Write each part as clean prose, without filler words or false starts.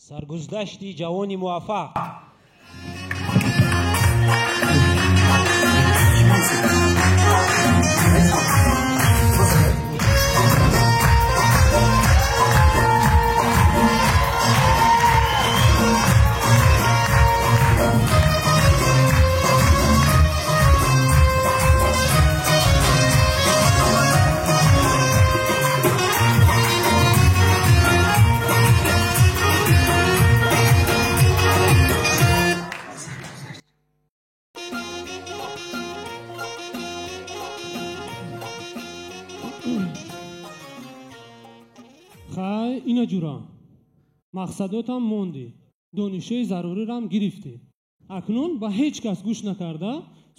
Саргузашти ҷавони муваффақ. Хай, ина ҷура. Мақсадотам мондӣ. Донишҳои зарурирам гирифтӣ. Акнун ба ҳеҷ кас гӯш накарда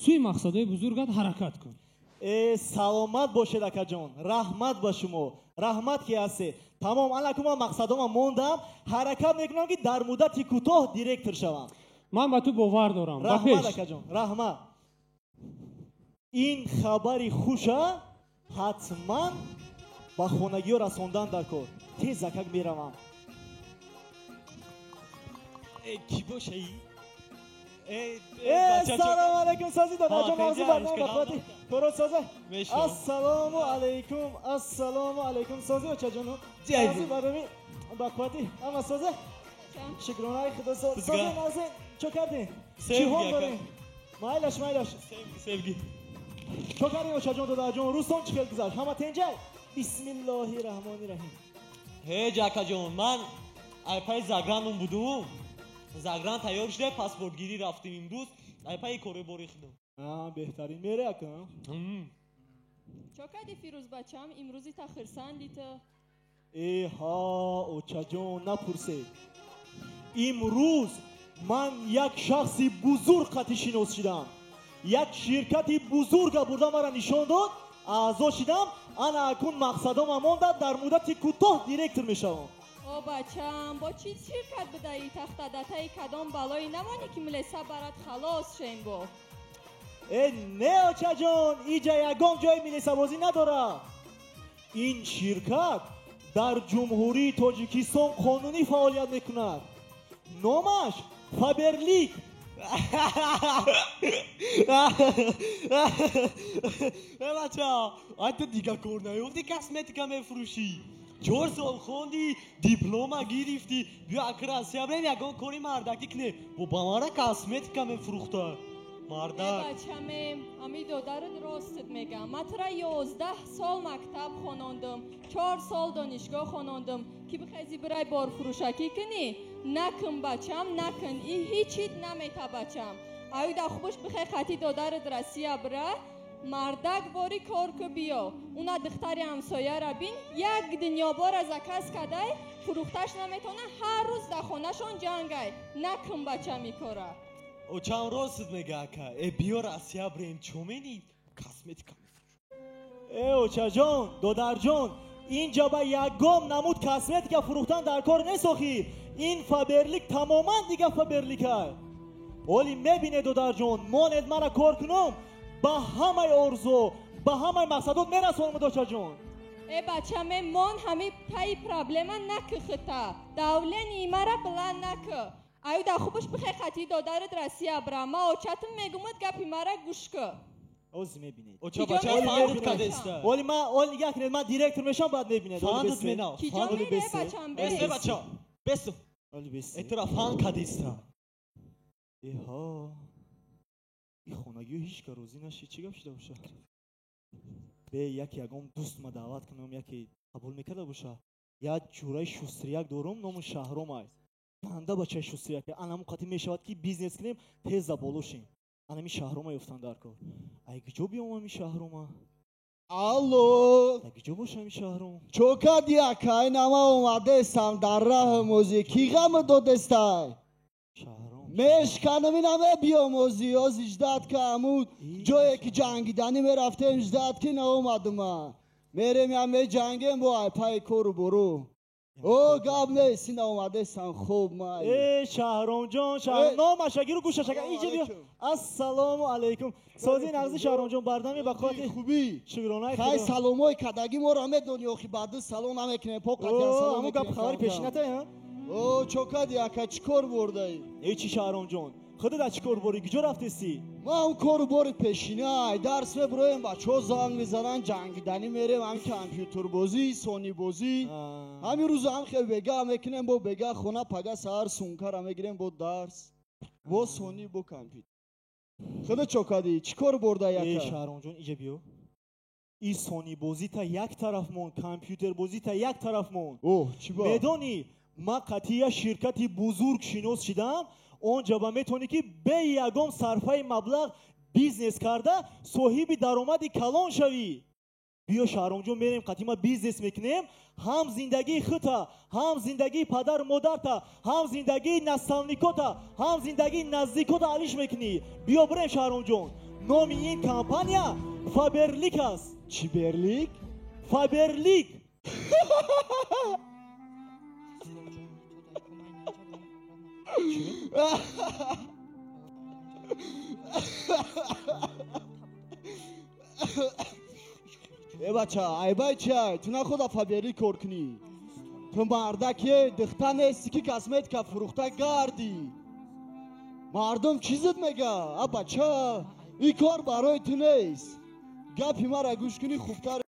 сӯи мақсадҳои бузургат ҳаракат кун. Э, саломат бошед, акаҷон. Раҳмат ба шумо. Раҳмат ки ҳастед. Тамом, аллакай ман мақсадома мондам. Ҳаракат мекунам, ки дар муддати кӯтоҳ директор шавам. Ман ба ту бовар дорам. Ба Раҳмат, пеш. акаҷон, раҳмат. Ин хабари хуша ҳатман ба хонагиҳо расондан дар кор. Тез акак меравам. Э, ки бошаи? Э, Э, бача, салому алайкум, сози додарҷон, Ҳа, мавзӯ тезӣ барнома аришка, ба қуввати корот соза. Мешавам. Ассалому алайкум, ассалому алайкум, сози очаҷону. Ҷай. Мавзӯ барноми ба қуввати ҳама соза. Шукронаи худо. Бизга. Сози назин, чо кардин? Sevgi, Чӣ ҳол ака. дорин? Майлаш, майлаш. Sevgi, sevgi. Чо кардин, очаҷон, додарҷон? Рӯзтон чӣ хел гузашт? Ҳама тенҷай? Бисмиллоҳи раҳмони раҳим. Ҳеҷ, акаҷон, ман айпаи заграном будум. Загран тайёр шуда, паспортгирӣ рафтем имрӯз. Айпаи кори бори худам. А, беҳтарин мере, ака. Чо кардӣ, Фирӯз бачам? Имрӯзи та хирсанди ту. Э, ҳа, очаҷон, напурсед. Имрӯз ман як шахси бузург қатъи шинос шидам. Як ширкати бузурга бурда мара нишон дод, аъзо шидам, ана акун мақсадома монда, дар муддати кӯтоҳ директор мешавам. О, бачам, бо чӣ ширкат будаи тахта датаи кадом балои намонӣ, ки милеса барад халос шем бо. Э, не, очаҷон, иҷа ягон ҷои милисабозӣ надорад. Ин ширкат дар Ҷумҳурии Тоҷикистон қонунӣ фаъолият мекунад. Номаш Фаберлик. Э, бача, ай ту дига кор наёфтӣ, косметика мефурӯшӣ. 4 сол хонди, диплома гирифтӣ. Биё ака Россия бирем, ягон кори мардакӣ кунем. Бо ба мара косметика мефурӯхта. Э, Мардак. бачаме, ами додарат ростат мегам. Ман тура 11 сол мактаб хонондум, 4 сол донишгоҳ хонондум, ки бихези бирай борфурӯшакӣ кунӣ? Накун, бачам, накун. И ҳичит намета, бачам. Аюда хубуш бихе хати додарат Россия бира, мардак бори кор ку биё. Уна духтари ҳамсояра бин, як дунёбора заказ кадай, фурӯхташ наметона, ҳар рӯз дар хонашон ҷангай. Накун, бачам, и кора. Очам ростат мега, ака. Э, биё Россия бирем, чо менӣ? Косметика мефурӯшам. Э, очаҷон, додарҷон, инҷа ба ягон намуд косметика фурӯхтан дар кор нест охир. Ин Фаберлик тамоман дига Фаберликай. Оли мебинед, додарҷон, монед мара кор кунам, ба ҳамаи орзу, ба ҳамаи мақсадот мерасонам, дочаҷон. Э, бачаме, мон ҳами таи проблема накӣ хита. Давление мара баланд накӣ. Аюда хубуш бихе хати додарат Россия бира. Ма очатам мегумад, гапи мара гӯш кӣ. Ози мебинед. Оча, Киҷо бача, мере, фандат бачам? кадеста. Оли ма, оли нигоҳ кунед, ман директор мешавам, баъд мебинед. Оли Фандат бесе. мена. Киҷо Фандат. мере, бесе. бачам, Бесе, бе? бача. Бесу. Оли бесе. Э, тура фан кадеста. Эҳо. И хонагиҳо ҳеҷ ка розӣ нашид, чӣ гап шида бошад? Бе яке ягон дӯст ма даъват кунам, яке қабул мекарда боша. Як ҷураи шустрияк дорум, ному Шаҳром аст. Ганда бачаи шустрияк. Анаму қатӣ мешавад, ки бизнес кунем, тез за боло шем. Анами Шаҳрома ёфтан дар кор. Ай куҷо биём ами Шаҳрома? Алло. Ай куҷо боша ами Шаҳром? Чо кади, акай? Нама омадестам дар раҳи мозӣ. Кӣ ғам додестай? Шаҳром. Мешканам, ина мебиём озӣ, ози ждать ка, амуд ҷое ки ҷангиданӣ мерафтем, ждать ки наомадума. Мерем, я меҷангем бо айпаи кору бору. О, гап нест, ина омадестам, хуб май. Э, Шаҳромҷон, Шаҳром, Э. номаша гиру гӯшаша иҷа биё. Алайкум. Ассалому алайкум. Сози нағзи, Шаҳромҷон, бардами ба қуввати Хубӣ. шукронаи Хай, Худо. саломҳои кадагӣ моро медонӣ, охи баъду салом намекунем, по қадиан О, салом ҳамун гап мекунем, хабари кам-кам. пешинатай, ҳа? О, чо кади ака, чӣ кор бурдаӣ? Э чӣ Шаҳромҷон, худат аз чӣ кор борӣ, куҷо рафтестӣ? Ман он кору бори пешина, ай дарс мебуроем, бачаҳо занг мезананд, ҷангиданӣ мерем, ҳам компютербозӣ, сонибозӣ. Ҳамин рӯз ҳам хел бега мекунем, бо бега хона, пага саҳар сумкара мегирем, бо дарс, бо сони, бо компютер. Худат чо кадӣ, чӣ кор бурдаӣ Э ака? Шаҳромҷон, иҷа биё. И сонибозита як тараф мон, компютербозита як тараф мон. Оҳ, чӣ ба? Медонӣ, ман қатъи як ширкати бузург шинос шидам, он ҷа ба метавонӣ ки бе ягон сарфаи маблағ бизнес карда соҳиби даромади калон шавӣ. Биё Шаҳромҷон, мерем қатъи ма бизнес мекунем, ҳам зиндагии хута, ҳам зиндагии падару модарта, ҳам зиндагии наставникота, ҳам зиндагии наздикота алиш мекунӣ. Биё бирем, Шаҳромҷон. Номи ин компания Фаберлик аст. Чӣ берлик? Фаберлик. Э бача, айбай чай, ту находа Фаберлик кор кунӣ. Ту мардаке духта нести ки косметика фурӯхта гардӣ. Мардум чизит мега? А бача, ин кор барои ту нест. Гапи мара гӯш кунӣ хубтар.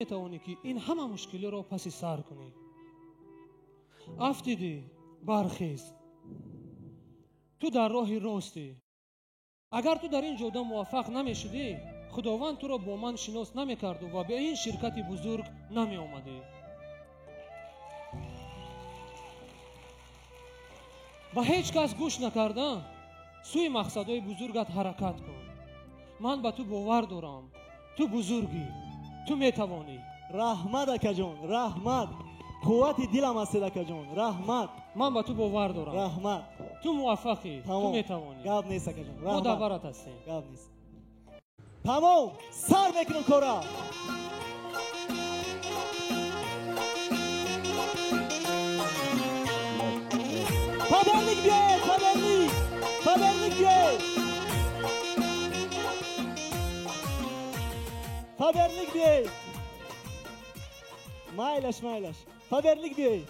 Метавонӣ ки ин ҳама мушкилиро паси сар кунӣ. Афтидӣ, бархез. Ту дар роҳи ростӣ. Агар ту дар ин ҷода муваффақ намешудӣ, худованд туро бо ман шинос намекарду ва ба ин ширкати бузург намеомадӣ. Ба ҳеҷ кас гӯш накарда, сӯи мақсадҳои бузургат ҳаракат кун. Ман ба ту бовар дорам. Ту бузургӣ. Ту метавонӣ. Раҳмат, акаҷон, раҳмат. Қуввати дилам ҳастед, акаҷон, раҳмат. Ман ба ту бовар дорам. Раҳмат. Ту муваффақӣ, ту метавонӣ. Гап нест, акаҷон, раҳмат. Мо дар барат ҳастем. Гап нест. Тамом, сар мекунам кора. Фаберлик биёед, Фаберлик! Фаберлик биёед! Фаберлик биёед! Майлаш, майлаш. Фаберлик биёед!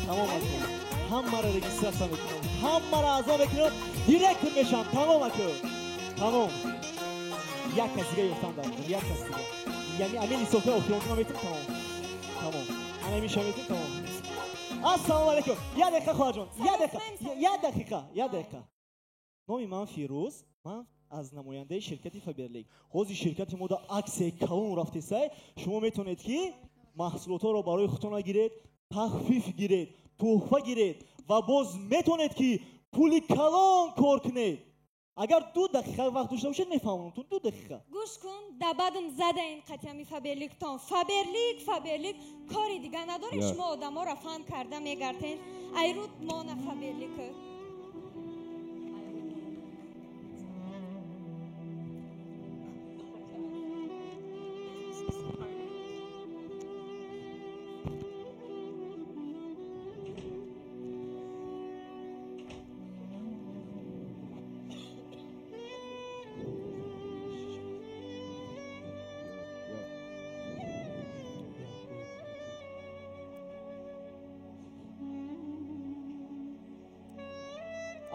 Тамом ака. Ҳамаро регистрация мекунам. Ҳамаро аъзо мекунам. Директор мешам. Тамом ака. Тамом. Як кас дига ёфтам дар як кас дига. Яъне ами лисофаи охиронтона метим тамом. Тамом. Ана миша метим тамом. Ассалому алайкум. Як дақиқа хоҳарҷон. Як дақиқа. Як дақиқа. Як дақиқа. Номи ман Фирӯз. Ман аз намояндаи ширкати Фаберлик. Ҳозир ширкати мо дар аксияи калон рафтесай. Шумо метавонед ки маҳсулотҳоро барои худтон гиред, тахфиф гиред, тӯҳфа гиред ва боз метавонед ки пули калон кор кунед. Агар 2 дақиқа вақт дошта бошед, мефаҳмонам ту 2 дақиқа. Гӯш кун, дабадам задаин қатъиями Фаберликтон. Фаберлик, Фаберлик, кори дига надоред, шумо одаморо фан карда мегарден. Айруд мона Фаберлик.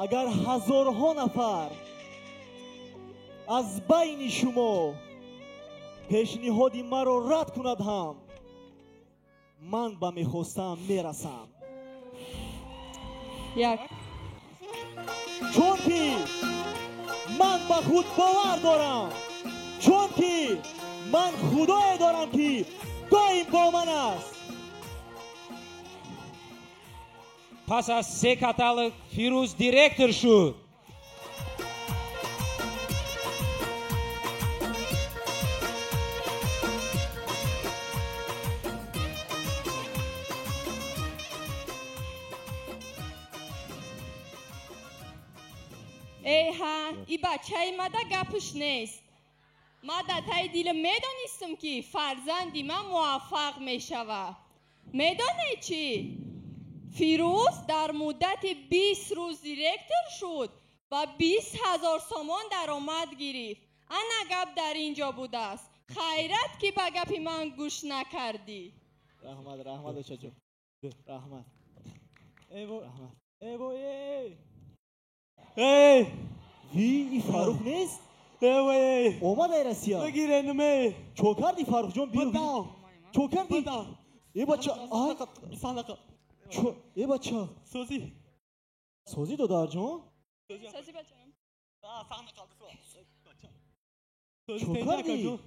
Агар ҳазорҳо нафар аз байни шумо пешниҳоди маро рад кунад ҳам, ман ба мехостаам мерасам. Як. Чунки ман ба худ бовар дорам, чунки ман худое дорам ки доим бо ман аст. Пас аз 3 каталог Фирӯз директор шуд. Эй ҳа, и бачаи мада гапш нест. Ма дар таи дилам медонистам ки фарзанди ман муваффақ мешавад. Медонед чӣ? Фирӯз дар муддати 20 рӯз директор шуд ва 20 000 сомон даромад гирифт. Ана гап дар ин ҷо будааст. Хайрат ки ба гапи ман гӯш накардӣ. Раҳмат, раҳмат очаҷон. Раҳмат. Раҳмат. Эй вой, эй! Эй! Ви, и Фаррух нест? Эй вой! Омад ай Россия? Бигиренум, эй! Чо карди, Фаррухҷон? Биё. Чо карди? Э бача, ай! Сандақа. Чо, э бача. Созӣ. Созӣ додарҷон? Созӣ бачам. Чо карди?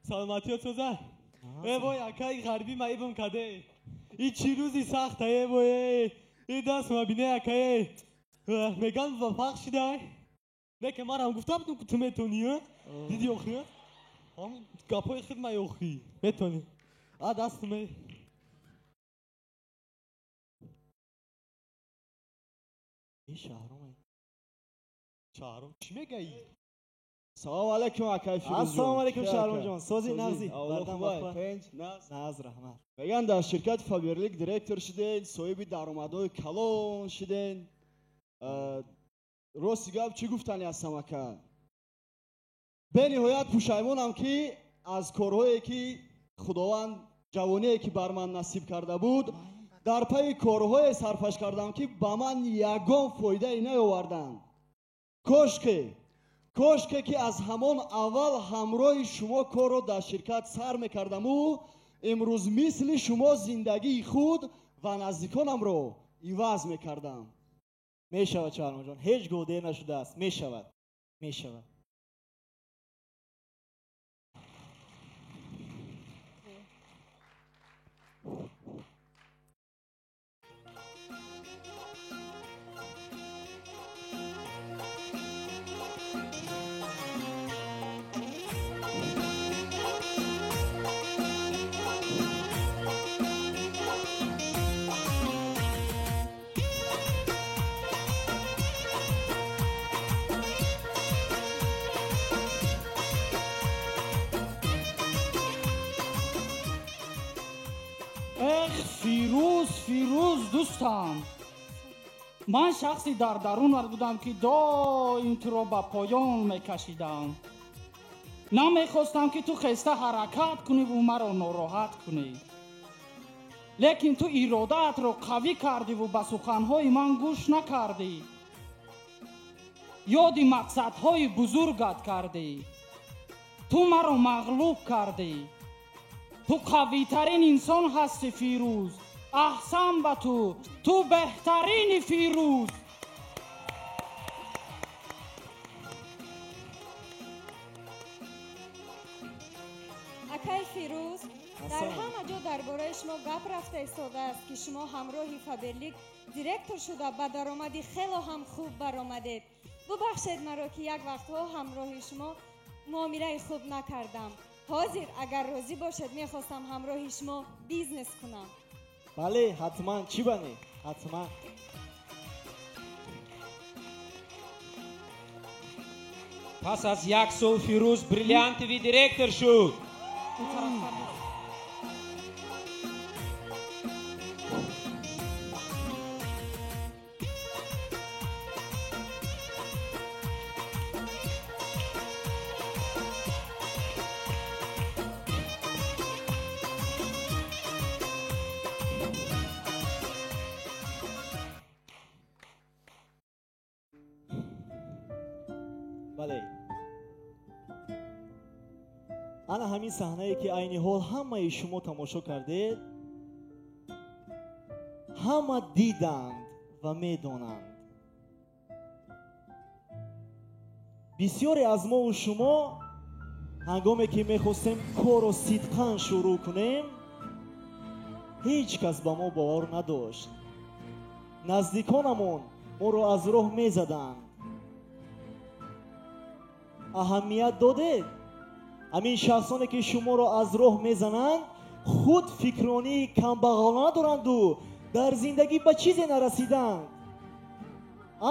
Саломатиёт соза. Э вой, акаи ғарбӣ маибам каде. И чӣ рӯзи сахта, э вой, э. И даст мабине, акае. Меган муваффақ шидай. Не ки манам гуфтам ту метонӣ, а? Диди охи, а? Ҳам гапҳои худ май охи. Метонӣ. А дастум, э. Ин Шаҳром. Шаҳром чӣ мегаӣ? Салом алайкум акай Фирӯзҷон. Ассалому алайкум Шаҳромҷон. Сози нағзи. Бардам пенҷ нағз. Нағз, раҳмат. Меган дар ширкати Фаберлик директор шудед, соҳиби даромадҳои калон шудед. Рости гап чӣ гуфтани ҳастам ака? Бениҳоят пушаймонам ки аз корҳое ки Худованд ҷавоние ки бар ман насиб карда буд, Дар пайи корҳое сарфаш кардам, ки ба ман ягон фоидае наёварданд. Кошке ки аз ҳамон аввал ҳамроҳи шумо корро дар ширкат сар мекардаму имрӯз мисли шумо зиндагии худ ва наздиконамро иваз мекардам. Мешавад, Шаҳромҷон, ҳеҷ гоҳ дер нашудааст. Мешавад, мешавад. Фирӯз, Фирӯз, дӯстам, ман шахси дар дарунат будам, ки доим туро ба поён мекашидам. Намехостам, ки ту хеста ҳаракат куниву маро нороҳат кунӣ, лекин ту иродаатро қавӣ кардиву ба суханҳои ман гӯш накардӣ. Ёди мақсадҳои бузургат кардӣ. Ту маро мағлуб кардӣ. Ту қавитарин инсон ҳастӣ, Фирӯз. Аҳсан ба ту, ту беҳтарини, Фирӯз. Акай Фирӯз, дар ҳама ҷо дар бораи шумо гап рафта истодааст, ки шумо ҳамроҳи Фаберлик директор шуда, ба даромади хело ҳам хуб баромадед. Бубахшед маро, ки як вақтҳо ҳамроҳи шумо муомилаи хуб накардам. Ҳозир агар розӣ бошед, мехостам ҳамроҳи шумо бизнес кунам. Бале, ҳатман, чӣ бане, ҳатман. Пас аз як сол Фирӯз бриллиантовый директор шуд. Бале, ана ҳамин саҳнае, ки айни ҳол ҳамаи шумо тамошо кардед, ҳама диданд ва медонанд. Бисёре аз мову шумо ҳангоме ки мехостем корро сидқан шурӯъ кунем, ҳеҷ кас ба мо бовар надошт. Наздиконамон моро аз роҳ мезаданд. Аҳамият додед? Ҳамин шахсоне, ки шуморо аз роҳ мезананд, худ фикронии камбағалона доранду дар зиндагӣ ба чизе нарасиданд.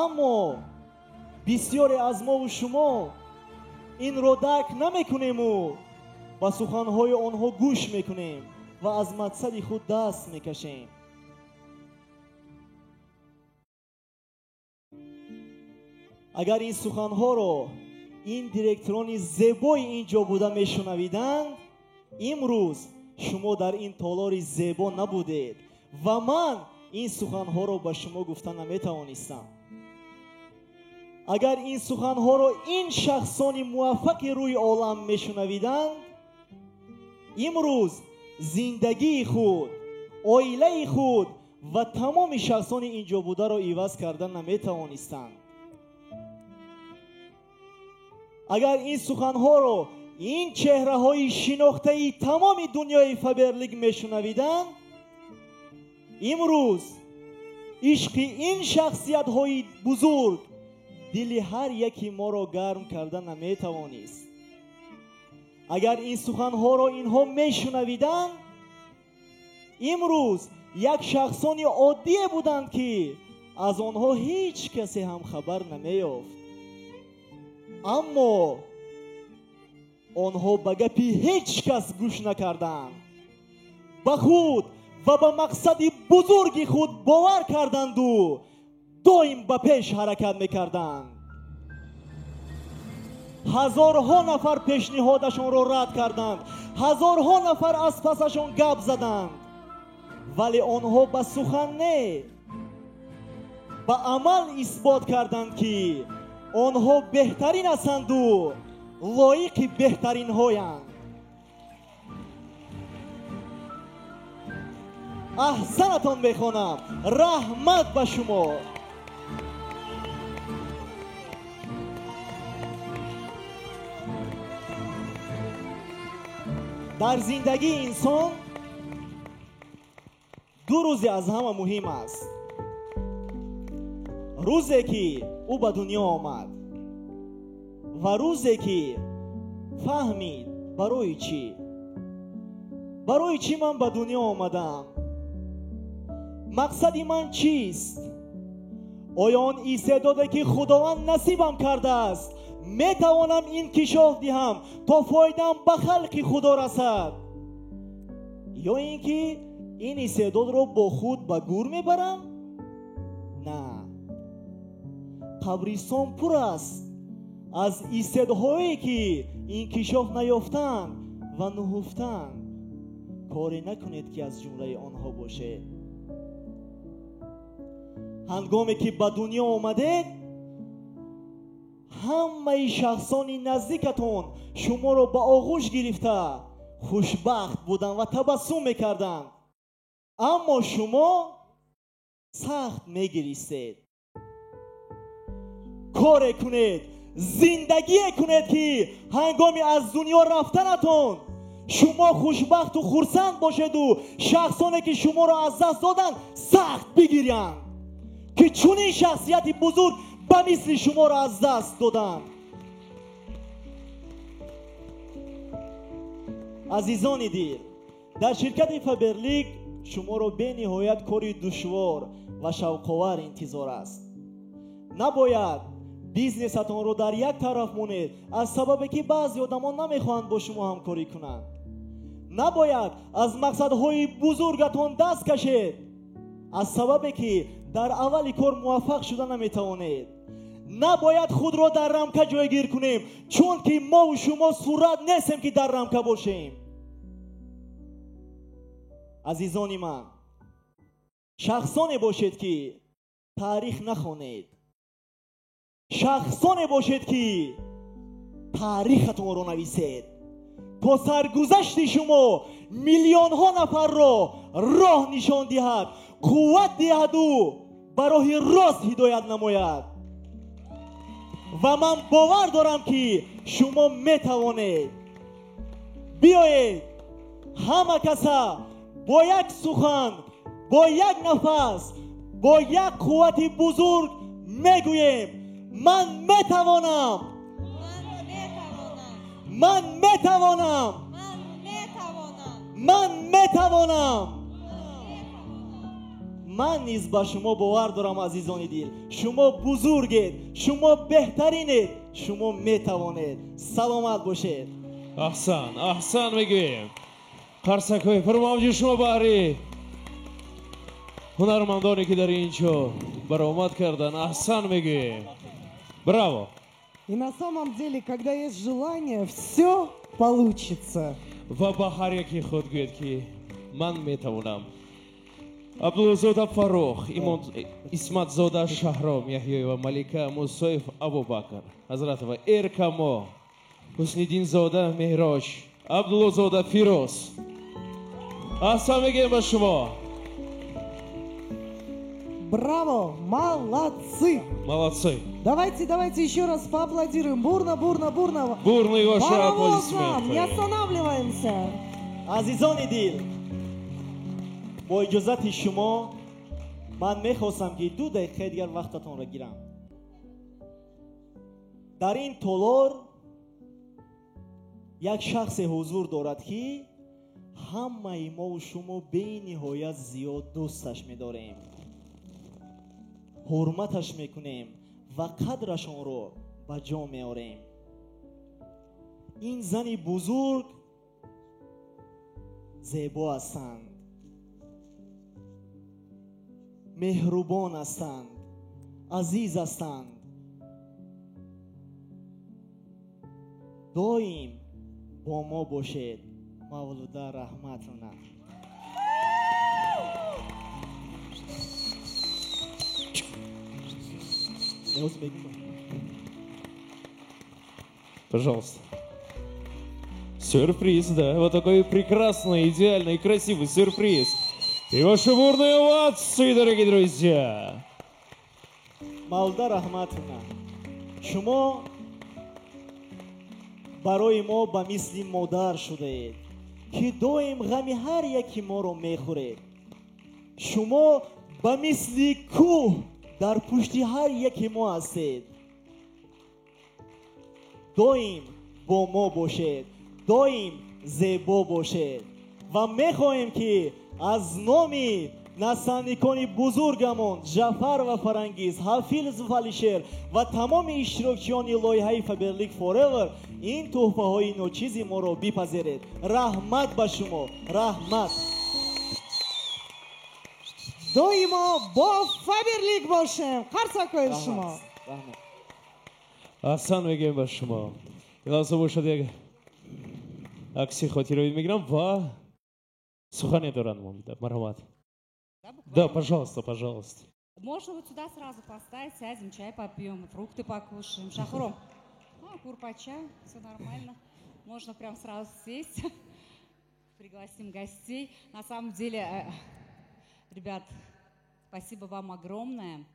Аммо бисёре аз мову шумо инро дарк намекунему ба суханҳои онҳо гӯш мекунем ва аз мақсади худ даст мекашем. Агар ин суханҳоро ин директорони зебои ин ҷо буда мешунавиданд, имрӯз шумо дар ин толори зебо набудед ва ман ин суханҳоро ба шумо гуфта наметавонистам. Агар ин суханҳоро ин шахсони муваффақи рӯи олам мешунавиданд, имрӯз зиндагии худ, оилаи худ ва тамоми шахсони ин ҷо бударо иваз карда наметавонистанд. Агар ин суханҳоро ин чеҳраҳои шинохтаи тамоми дунёи Фаберлик мешунавиданд, имрӯз ишқи ин шахсиятҳои бузург дили ҳар яки моро гарм карда наметавонист. Агар ин суханҳоро инҳо мешунавиданд, имрӯз як шахсони оддие буданд, ки аз онҳо ҳеҷ касе ҳам хабар намеёфт. Аммо онҳо ба гапи ҳеҷ кас гӯш накарданд, ба худ ва ба мақсади бузурги худ бовар карданду доим ба пеш ҳаракат мекарданд. Ҳазорҳо нафар пешниҳодашонро рад карданд, ҳазорҳо нафар аз пасашон гап заданд. Вале онҳо ба сухан не, ба амал исбот карданд, ки онҳо беҳтарин ҳастанду лоиқи беҳтаринҳоянд. Аҳсанатон мехонам, раҳмат ба шумо. Дар зиндагии инсон ду рӯзе аз ҳама муҳим аст. Рӯзе ки ӯ ба дунё омад ва рӯзе ки фаҳмид барои чӣ. Барои чӣ ман ба дунё омадам? Мақсади ман чист? Оё он истеъдоде ки Худованд насибам кардааст, метавонам инкишоф диҳам то фоидаам ба халқи Худо расад? Ё ин ки ин истеъдодро бо худ ба гур мебарам? На. Қабристон пур аст аз истеъдодҳое ки инкишоф наёфтанд ва нуҳуфтанд. Коре накунед ки аз ҷумлаи онҳо бошед. Ҳангоме ки ба дунё омадед, ҳамаи шахсони наздикатон шуморо ба оғӯш гирифта хушбахт буданд ва табассум мекарданд. Аммо шумо сахт мегиристед. Коре кунед, зиндагие кунед ки ҳангоми аз дунё рафтанатон шумо хушбахту хурсанд бошеду шахсоне ки шуморо аз даст доданд сахт бигирянд, ки чунин шахсияти бузург ба мисли шуморо аз даст доданд. Азизони дил, дар ширкати Фаберлик шуморо бениҳоят кори душвор ва шавқовар интизор аст. Набояд бизнесатонро дар як тараф монед аз сабабе ки баъзе одамон намехоҳанд бо шумо ҳамкорӣ кунанд. Набояд аз мақсадҳои бузургатон даст кашед аз сабабе ки дар аввали кор муваффақ шуда наметавонед. Набояд худро дар рамка ҷойгир кунем, чунки мову шумо сурат нестем ки дар рамка бошем. Азизони ман, шахсоне бошед ки таърих нахонед, шахсоне бошед ки таърихатонро нависед, то саргузашти шумо миллионҳо нафарро роҳ нишон диҳад, қувват диҳаду ба роҳи рост ҳидоят намояд. Ва ман бовар дорам ки шумо метавонед. Биёед ҳама каса бо як сухан, бо як нафас, бо як қуввати бузург мегӯем: ман метавонам, ман метавонам, ман метавонам. Ман низ ба шумо бовар дорам, азизони дил. Шумо бузургед, шумо беҳтаринед, шумо метавонед. Саломат бошед. Аҳсан, аҳсан мегӯем. Қарсакҳои пурмавҷи шумо баҳри ҳунармандоне ки дар ин ҷо баромад карданд. Аҳсан мегӯем. Браво! И на самом деле, когда есть желание, все получится. Ва ба ҳар яке худ гӯед ки ман метавонам. Абдулзода Фаррух, Исматзода Шаҳром, Яҳёева Малика, Мусоев Абубакр, Ҳазратова Эркамо, Ҳусниддинзода Меҳроҷ, Абдуллозода Фирӯз. Аҳсан мегӯем ба шумо. Браво! Молодцы! Молодцы! Давайте, давайте еще раз поаплодируем. Бурно, бурно, бурно. Бурные ваши Паровозом! аплодисменты. Не останавливаемся! Азизони дил, бо иҷозати шумо ман мехостам ки 2 дақиқаи дигар вақтатонро гирам. Дар ин толор як шахсе ҳузур дорад ки ҳамаи мову шумо бениҳоят зиёд дӯсташ медорем, ҳурматаш мекунем ва қадрашонро ба ҷо меорем. Ин зани бузург зебо ҳастанд, меҳрубон ҳастанд, азиз ҳастанд. Доим бо мо бошед. Мавлуда Раҳматовна. Ҳозир мегӯм. Пожалуйста. Сюрприз, да. Вот такой прекрасный, идеальный, красивый сюрприз. И ваши бурные овации, дорогие друзья. Мавлуда Раҳматовна, шумо барои мо ба мисли модар шудаед, ки доим ғами ҳар яки моро мехӯред. Шумо ба мисли кӯҳ дар пушти ҳар яки мо ҳастед. Доим бо мо бошед, доим зебо бошед ва мехоҳем, ки аз номи наставникони бузургамон Ҷафар ва Фарангиз, Ҳафиз ва Алишер ва тамоми иштирокчиёни лоиҳаи Faberlic Forever ин тӯҳфаҳои ночизи моро бипазиред. Раҳмат ба шумо, раҳмат. Доимо бо Фаберлик бошем. Қарсакҳои шумо. Раҳмат. Аҳсан мегӯем ба шумо. Ин лаҳза бошад, як акси хотиравӣ мегирам ва сухане доранд Мавлуда. Марҳамат. Да, пожалуйста, пожалуйста. Можно вот сюда сразу поставить, сядем, чай попьем, фрукты покушаем. Шахром, а, курпача, все нормально. Можно прям сразу сесть. Пригласим гостей. На самом деле, ребят, спасибо вам огромное.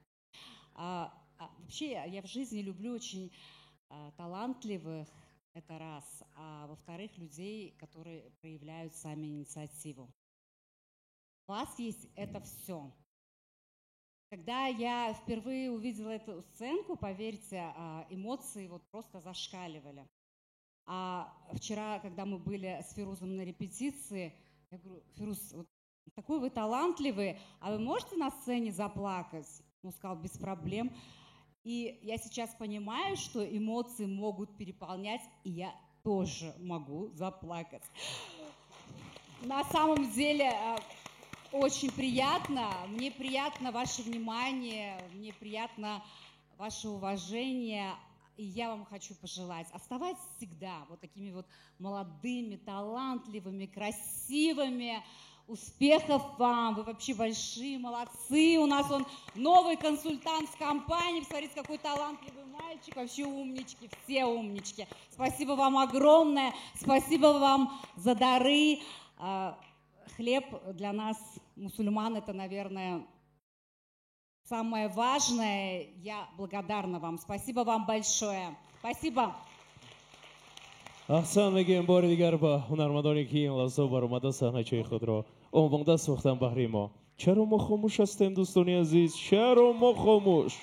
Вообще, я в жизни люблю очень талантливых, это раз. А во-вторых, людей, которые проявляют сами инициативу. У вас есть это все. Когда я впервые увидела эту сценку, поверьте, эмоции вот просто зашкаливали. А вчера, когда мы были с Фирузом на репетиции, я говорю: «Фируз, вот такой вы талантливый, а вы можете на сцене заплакать?» Он сказал: «Без проблем». И я сейчас понимаю, что эмоции могут переполнять, и я тоже могу заплакать. На самом деле, очень приятно, мне приятно ваше внимание, мне приятно ваше уважение. И я вам хочу пожелать оставаться всегда вот такими вот молодыми, талантливыми, красивыми. Успехов вам, вы вообще большие молодцы. У нас он новый консультант в компании. Посмотрите, какой талантливый мальчик, вообще умнички, все умнички. Спасибо вам огромное, спасибо вам за дары. Хлеб для нас, мусульман, это, наверное, самое важное. Я благодарна вам. Спасибо вам большое. Спасибо. Аҳсан мегӯем бори дигар ба ҳунармандоне, ки ин лаҳза баромада саҳначаи худро омода сохтан баҳри мо. Чаро мо хомӯш ҳастем, дӯстони азиз? Чаро мо хомӯш?